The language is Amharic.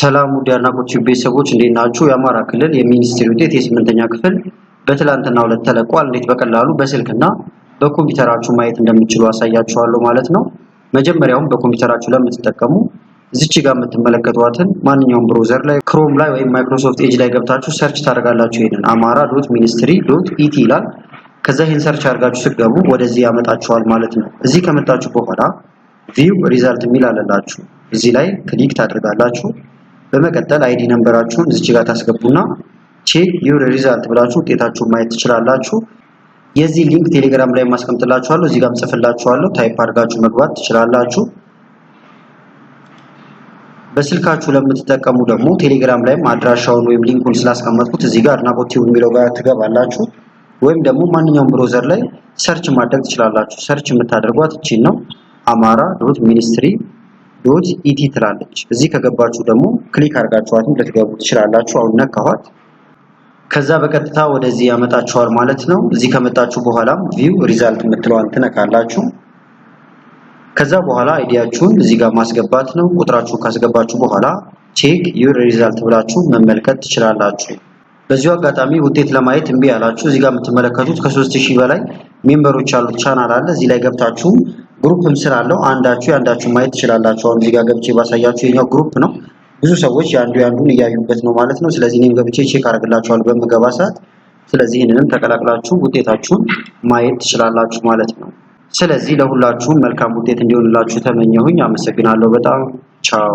ሰላም ውድ የአድናቆት ቲዩብ ቤተሰቦች፣ እንዴት ናችሁ? የአማራ ክልል የሚኒስትሪ ውጤት የስምንተኛ ክፍል በትላንትናው ዕለት ተለቋል። እንዴት በቀላሉ በስልክና በኮምፒውተራችሁ ማየት እንደምትችሉ አሳያችኋለሁ ማለት ነው። መጀመሪያውም በኮምፒውተራችሁ ለምትጠቀሙ እዚች ጋር የምትመለከቷትን ማንኛውም browser ላይ፣ Chrome ላይ ወይም Microsoft Edge ላይ ገብታችሁ search ታደርጋላችሁ። ይሄንን amhara.ministry.et ይላል። ከዛ ይህን search አድርጋችሁ ስትገቡ ወደዚህ ያመጣችኋል ማለት ነው። እዚህ ከመጣችሁ በኋላ view result የሚል አለላችሁ። እዚህ ላይ click ታደርጋላችሁ። በመቀጠል ID number ኣችሁን እዚች ጋር ታስገቡና check your result ብላችሁ ውጤታችሁን ማየት ትችላላችሁ። የዚህ link ቴሌግራም ላይ ማስቀምጥላችኋለሁ፣ እዚህ ጋርም ጽፍላችኋለሁ። Type አድርጋችሁ መግባት ትችላላችሁ። በስልካችሁ ለምትጠቀሙ ደግሞ ቴሌግራም ላይም አድራሻውን ወይም link ኡን ስላስቀመጥኩት እዚህ ጋር አድናቆት ቲዩብ የሚለው ጋር ትገባላችሁ። ወይም ደግሞ ማንኛውም browser ላይ search ማድረግ ትችላላችሁ። Search የምታደርጓት እቺን ነው፣ amhara.ministry.et ትላለች። እዚህ ከገባችሁ ደግሞ click አድርጋችኋትም ልትገቡ ትችላላችሁ። አሁን ነካኋት። ከዛ በቀጥታ ወደዚህ ያመጣችኋል ማለት ነው። እዚህ ከመጣችሁ በኋላም view result የምትለዋን ትነካላችሁ። ከዛ በኋላ ID ያችሁን እዚህ ጋር ማስገባት ነው። ቁጥራችሁን ካስገባችሁ በኋላ check your result ብላችሁ መመልከት ትችላላችሁ። በዚሁ አጋጣሚ ውጤት ለማየት እምቢ ያላችሁ እዚህ ጋር የምትመለከቱት ከ3000 በላይ member ኦች ያሉት ቻናል አለ። እዚህ ላይ ገብታችሁ group ም ስላለው አንዳችሁ የአንዳችሁ ማየት ትችላላችሁ። አሁን እዚህ ጋር ገብቼ ባሳያችሁ የኛው group ነው። ብዙ ሰዎች የአንዱ የአንዱን እያዩበት ነው ማለት ነው። ስለዚህ እኔም ገብቼ check አደርግላችኋለሁ በምገባ ሰዓት። ስለዚህ ይህንንም ተቀላቅላችሁ ውጤታችሁን ማየት ትችላላችሁ ማለት ነው። ስለዚህ ለሁላችሁም መልካም ውጤት እንዲሆንላችሁ ተመኘሁኝ። አመሰግናለሁ በጣም። ቻው።